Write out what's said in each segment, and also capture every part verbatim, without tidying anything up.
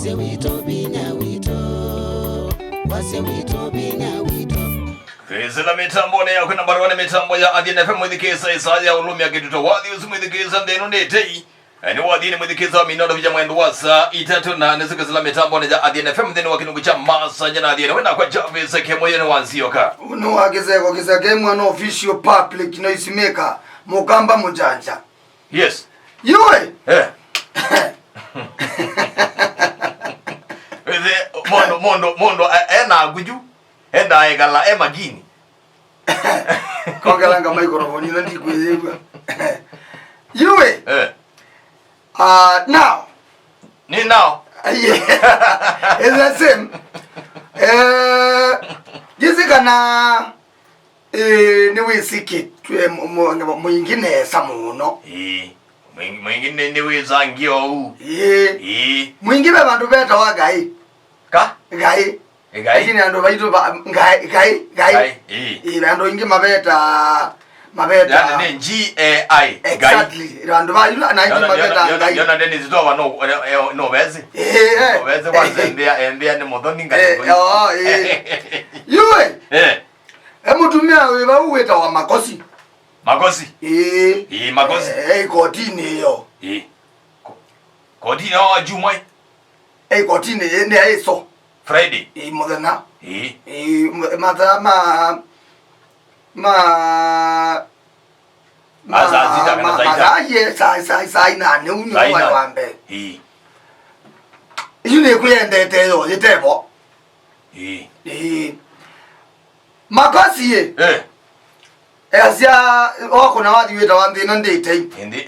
Witũ vinya witũ, wasya witũ vinya witũ. Ĩsĩla mĩtambonĩ yaku na barũanĩ mĩtambo ya Athiani F M mwĩthikĩĩsa ĩsaa ya ũlũmya kĩtuto wathi ũsu mwĩthikĩĩsa nthĩ ĩno nĩ tei. Eh, nĩ wathiĩ nĩ mwĩthikĩĩsa wa minondo vija mwendo wa saa itatũ na nĩsũkĩsĩla mĩtambonĩ ya Athiani F M nthĩnĩ wa kĩnungu kya masanja na Athiani wĩ nakwa Jarvis Kĩmũyũ nĩ wa Nzioka. Nĩ wa kĩseko kĩseke mwana official public noise maker mũkamba mũjanja. Yes. Yue. Eh. Ĩthe, mũndũ mũndũ mũndũ e- ena nguju, enda ekala e makini. Kongelanga microphone ĩno ndikwĩyĩw'a. Yue. Eh. Uh, now. Ni now. Yeah. It's the same. Eh, jinsi kana Ĩĩ, nĩwĩsĩ kĩtwe mu- mu- mwingĩ nesa mũno. Ĩĩ. Mwingĩ, mwingĩ nĩ, nĩwĩsangĩa ũu. Ĩĩ. Ĩĩ. Mwingĩ ve vandũ vetawa Ngai. Ka? Ngai. Ĩ, Ngai. Lakini andũ vaitũ va- Ngai, Ngai, Ngai. Ngai, ĩĩ. Ĩĩ, ve andũ aingĩ maveta, maveta. Yani nĩ G A I, Ngai. Exactly. Ve andũ va ila na aingĩ maveta Ngai. Yona Dennis Tova no, eh, eh, no wezi. Ĩĩ, eh. No wezi kwanza embea, embea nĩ mũthoni Ngai. Eh, oh, ĩĩ. Yue. Eh. E mũtumĩa wĩ vau wĩtawa Makosi. Makosi? Ĩĩ. Ĩĩ, Makosi. E, e ikotinĩ ĩyo. Ĩĩ. Ko- Kotinĩ wa Jumwa ĩ? E ikotinĩ ĩĩ, nĩ aĩso. Friday? Ĩĩ, mũthenya. Ĩĩ. Ĩĩ, mũ- mathaa ma ma Ah, saa sita kana ma- saa itano. Mathaa ye saa saa saa inane ũu nĩ Saa mwaĩ inane. Wa mbee. Ĩĩ. Isu nĩ kwĩendete yo yĩtevo. Ĩĩ. Ĩĩ. Makosi ĩ. Eh. Easya oko na wathi wĩtawa nthĩ ĩno ndĩtei. Ĩndĩ.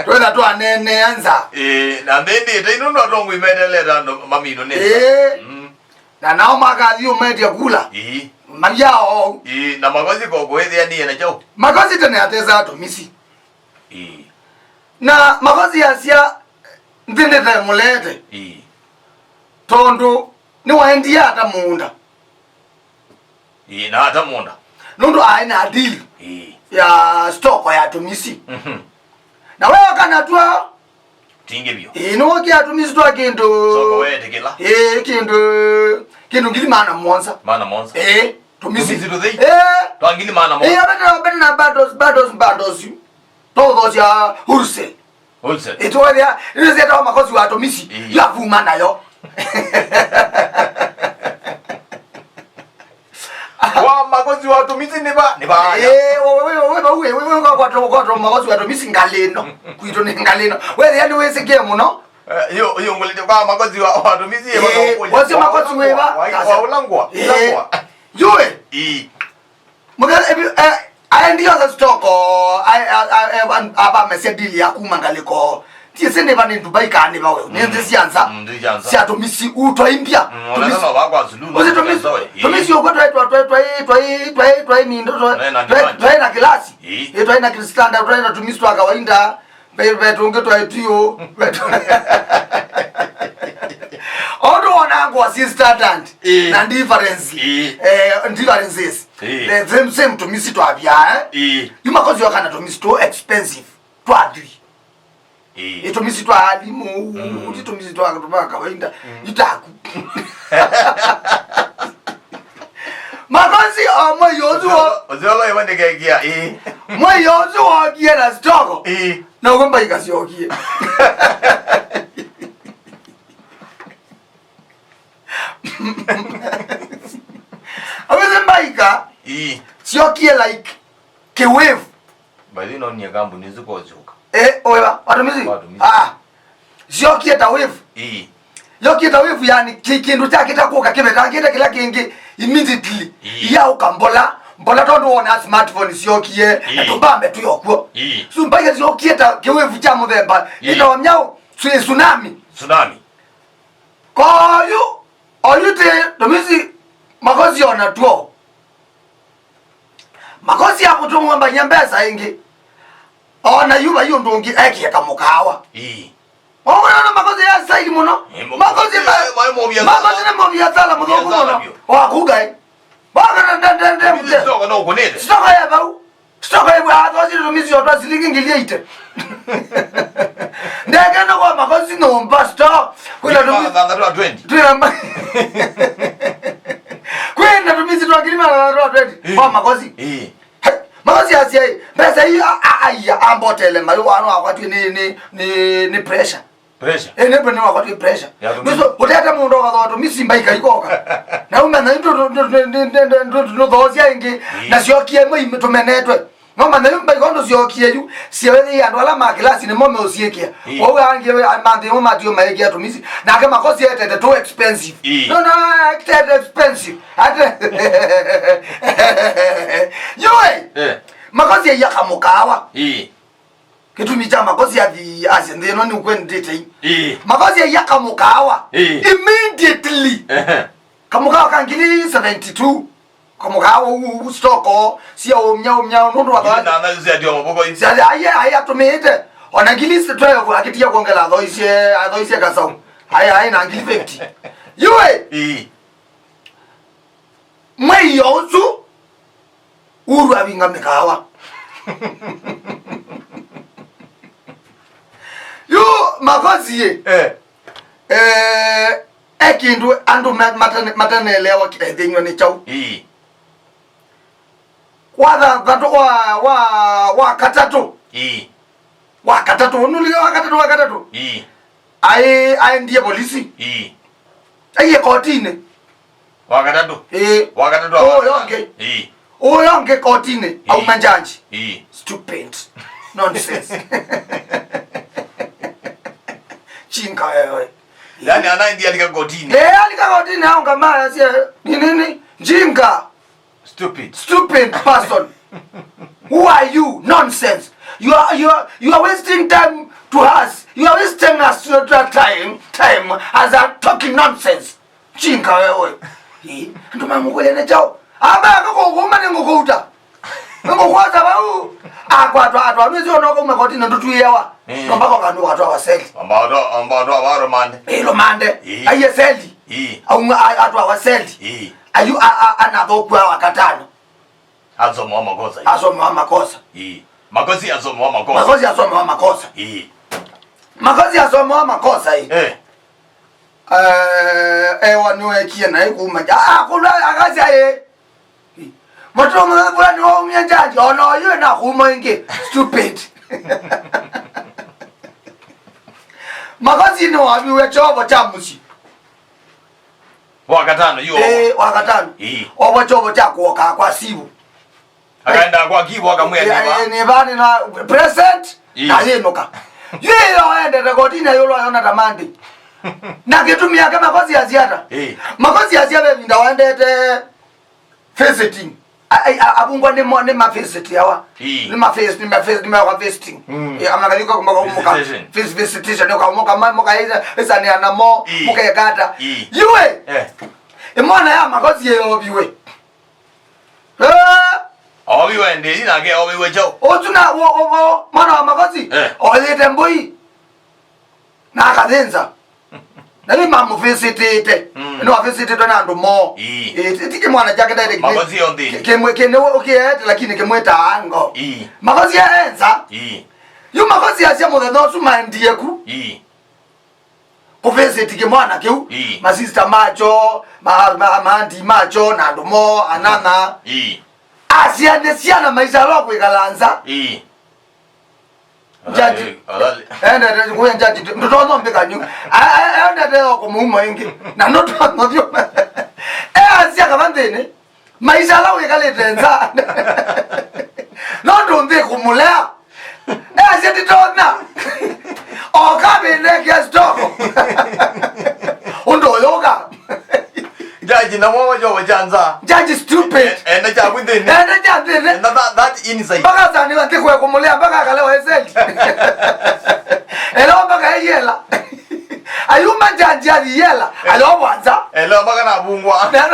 Twetha twaneenea nza. Ĩĩ, na nthĩ ndĩtei nũndũ atongoi metelete andũ maminwe nĩ nza. Ĩĩ. Mm. Na nao makathi ũmetya kula. Ĩĩ. Mavya ou. Ĩĩ, na Makosi koko ĩthĩa nĩ ena kyaũ? Makosi tene atesaa tũmisi. Ĩĩ. Na Makosi asya nthĩ ndĩtemũlete. Ĩĩ. Tondũ nĩwaendie ata mũũnda. Ĩĩ, na ata mũũnda. Nũndũ aĩ na deal. Ĩĩ. Ya stoko ya tũmisi. Mhm. Na we wakanatwa. Tingi vyo. Ĩĩ, nĩwokia tũmisi twa kĩndũ. Soko weetĩkĩla. Ĩĩ, kĩndũ, kĩndũ ngili maana mũonza. Maana mũonza. Ĩĩ, tũmisi. Tũmisi tũthei. Ĩĩ. Twa ngili maana mũonza. Ĩĩ, abete, abete na bundles, bundles, bundles yu. Twaũthosya wholesale. Wholesale. Ĩtwethĩa, nĩwĩsĩtawa Makosi wa tũmisi. Ĩĩ. Yu avuma nayo. Wa Makosi wa tũmisi nĩ va, nĩ va. Eh, we, we, we, we, we, we, kwa, kwa, kwa, kwa Makosi wa tũmisi ngalĩ ĩno. Kwitũ nĩ ngalĩ ĩno. Wethĩa nĩwĩsĩkĩe mũno. Eh, yo, yo ngulite kwa Makosi wa, wa tũmisi, eh, wasio Makosi wĩ va? Wa, wa, wa ũlangwa, eh, ũlangwa. Yue. Ĩĩ. Mũthenya, eh, eh, aendie othe stoko, a- a- a- a- a- avamesya deal ya kuma ngalĩko. Ndiĩsĩ nĩ va nĩ Dubai kana nĩ va we. Nĩ nthĩ sya nza. Mm, nthĩ sya nza. Sya tũmisi, u twaimbya. Mm, ona tũmisi. Sasa wa kwa Zulu, ũsĩ tũmisi, nza we. Ĩĩ. Tũmisi ũkw'o twaĩ twa- twaĩ twa- twaĩ twaĩ twaĩ twaĩ mindo twa- Twaĩ na twaĩ demand. Twaĩ na kĩlasi. Ĩĩ. Ĩĩ, twaĩ na kĩ- standard, twaĩ na tũmisi twa kawaida. Ve- ve tũngĩ twaĩ tuyo. Ve- ũndũ wona ngwa si standard. Ĩĩ. Na difference. Ĩĩ. Eh, differences. Ĩĩ. The same, same tũmisi twavya, eh? Ĩĩ. Yu Makosi oka na tũmisi tũ expensive, twa thwi. Ĩĩ. Ĩ tũmisi twa alimũ, mm, ti tũmisi twa andũ ma kawaida, mm, itaku. Makosi o mwei ũsu wo- Ũzolo ĩwe ndĩkekia, ĩĩ. Mwei ũsu wokie na stoko. Ĩĩ. Na ũguo mbaika syokie. Awĩsĩ mbaika, ĩĩ, syokie like kĩwave. By the way, no nie kambuni isu kosyũka. Eh, oya, watumizi? Watumizi. Ah. Syokie ta wave. Ĩĩ. Yokie ta wave, yani, ki- kĩndũ kya kĩta kũka kĩvetangĩte kĩla kĩngĩ immediately. Ĩĩ. Iyaũka mbola, mbola tondũ wona smartphone syokie, na, ĩĩ, tũmbambe twĩ okuo. Ĩĩ. Su mbaika syokie ta kĩwave kya mũthemba. Ĩĩ. Ĩtawa myaũ, su- tsunami. Tsunami. Koyu, oyu ti, tũmisi, Makosi ona tuo. Makosi ya kũtũmwa mbanyia mbesa ingĩ. Ona yu vai ũndũ ũngĩ ekie kamũkaawa. Ĩĩ. Ona Makosi ya style mũno. Ĩĩ, mo- Makosi ma- ma- mo biashara. Makosi nĩ mo biashara mũthũku mũno. Biashara biũ. Wa kugai. Baka nde- nde- nde- nde- Sitoka no kunete. Sitoka ya vau. Sitoka ya vau. Athosire tũmisi twa silingi ngili eighty. Ndeke no kwa Makosi nyũmba store. Kwĩna tũmisi. Ngili magana thanthatũ na twenty. Twĩna ma-, kwĩna tũmisi twa ngili magana thanthatũ na twenty. Ĩĩ. Kwa Makosi. Ĩĩ. He, Makosi asya ĩ, mbesa ii a, a, aiya ambotele mayo wana wakwatw'e nĩ, nĩ, nĩ, nĩ pressure. Pressure. Ĩ, nĩ nĩ wakwatw'e pressure. Ya tũmisi. Nĩso, ũtete mũndũ ũkathoa tũmisi mbaika ikoka. Na umenya ĩ ndũ, ndũ, ndũ, ndũ, ndũ, ndũ, ndũ, ndũthoosya ĩngĩ, ĩĩ, na syokie mwe tũmenetwe. No manya yu mbaika ũndũ syokie yu, syoethĩie andũ ala ma kĩlasi nĩmo meũsyĩkĩa. Ĩĩ. Kwoou angĩ manthĩ mo matio maĩkĩa tũmisi. Nake Makosi etete too expensive. Ĩĩ. No, no, etete expensive. Ate. Yoi. Eh. Makosi aiya kamũkaawa. Ĩĩ. Kĩtumi kya Makosi athi asya nthĩ ĩno nĩ ũkwendete. Ĩĩ. Makosi aiya kamũkaawa. Ĩĩ. Immediately. Ehe. Kamũkaawa ka ngili seventy-two. Kamũkaawa ũu, ũu stock, sya ũmya, ũmya, nũndũ wa ngili nana cia ndio maboko ii. Sya, aiye, aiye atũmĩĩte. Ona ngili twelve akĩtia kwongela athoisye, athoisye kasau. Aiye, aiye na ngili fifty. Yue! Ĩĩ. Mwei o ũsu, Uhuru avinga mĩkaawa. Yu Makosi ĩ. Eh. Eh, e kĩndũ andũ ma-, matane-, mataneelewa kĩethĩnywa nĩ kyaũ. Ĩĩ. Wa thanthatũ, wa, wa, wa katatũ. Ĩĩ. Wa katatũ, nũlike wa katatũ, wa katatũ. Ĩĩ. Aĩ, aendie polisi. Ĩĩ. Aiye kotinĩ. Wa katatũ? Ĩĩ. Wa katatũ. Ũyũ ũngĩ. Ĩĩ. Ũyũ ũngĩ kotinĩ, ĩĩ, auma njanji. Ĩĩ. Stupid. Nonsense. Chinga wewe. Yaani anaendie alika kotinĩ. Ĩĩ, alika kotinĩ, aunga maya sie, ni nini? Njinga. Stupid. Stupid person. Who are you? Nonsense. You are, you are, you are wasting time to us. You are wasting us your time, time as a talking nonsense. Chinga wewe. Eh, andũ mamũkũlya nĩ kyaũ? Amba akakũkũma nĩ ngũkũuta. Nĩ ngũkwosa vau. Akwatwa atwa nĩ sio no kuma kotini ndũtuĩawa. Eh. No mpaka kandu watwa wa seli. Amba atwa, amba atwa wa romande. Eh, romande. Eh. Aiye seli. Ĩĩ. Auma a-, atwawa seli. Ĩĩ. Ayu a-, a-, anathũkua wa katano. Asomewa makosa. Asomewa makosa. Ĩĩ. Makosi asomewa makosa. Makosi asomewa makosa. Ĩĩ. Makosi asomewa makosa ĩ. Eh. Eh, ewa nĩwekie naĩ kuma. Ah, kũla akasya ĩ. Mũtũmwe vula nĩwaumie njanji, ona oyu ena kuma ĩngĩ. Stupid. Makosi nĩwaviwe kyovo kya mũsyĩ. Wa katano, yu. Eh, wa katano. Ĩĩ. Ovo kyovo kya kuoka kwa sivu. Akaenda kwa kivu akamwĩa nĩva. Eh, nĩva nĩ na present, ĩĩ, na yĩnũka. Yu ĩyo endete kotini ayũlwa yona ta Monday. Na kĩtumi yake makosi asiata. Ĩĩ. Makosi asia ve vinda waendete visiting. A-, a-, a-, avungwa nĩ mo-, nĩ ma visit awa. Ĩĩ. Nĩ ma visit, nĩ ma visit, nĩ ma visiting. Mm. Eh, amakathi kwa maka umuka. Visitation. Vis-, visitation, uka umuka ma-, muka isa, isa nĩ anamo, ĩĩ, mukekata. Ĩĩ. Yue. Eh. Ĩ mwana ya makosi yeyoviwe. Eh. Oviwe ndĩi nake oviwe chao. Ũtu na wo, wo, wo, mwana wa makosi. Eh. Oyĩte mbũi. Na akathĩnza. Na nĩ mamũvisitĩte. Mm. Nĩ wavisitĩtwe na andũ moo. Ĩĩ. Ĩĩ, ti, ti kĩmwana kyake direct. Makosi o nthĩnĩ. Kĩ-, kĩmwe, kĩ-, nĩ ũkĩete, lakini kĩmwĩtaa ngo. Ĩĩ. Makosi enza. Ĩĩ. Yu makosi asya mũthenya ũsu maendie ku. Ĩĩ. Kũvisiti kĩmwana kĩu. Ĩĩ. Masista macho, ma, ma, maandi macho, na andũ moo, anana. Ĩĩ. Asya nĩ syana maisalo kwĩkala nza. Ĩĩ. Jaji. Alali, alali. Endete kuya jaji, ndotono mbika nyu. A, a, endete yo kumuuma ingi. Na ndotono thio. E asya kama nthĩnĩ. Maisha ala wĩkalĩte nza. No ndũnthĩ kũmũlea. E asya nditonya. Oka vinekea stock. Ũndũ ũyũka. Jaji na mwawa jowa janza. Jaji stupid. E-, enda cha within. Enda cha within. Enda that, that inside. Mpaka sani wa tikwe kumulea mpaka akalewa eseli. Elewa mpaka eyela. Ayuma jaji ali yela. Elewa wanza. Elewa mpaka na bungwa. Na-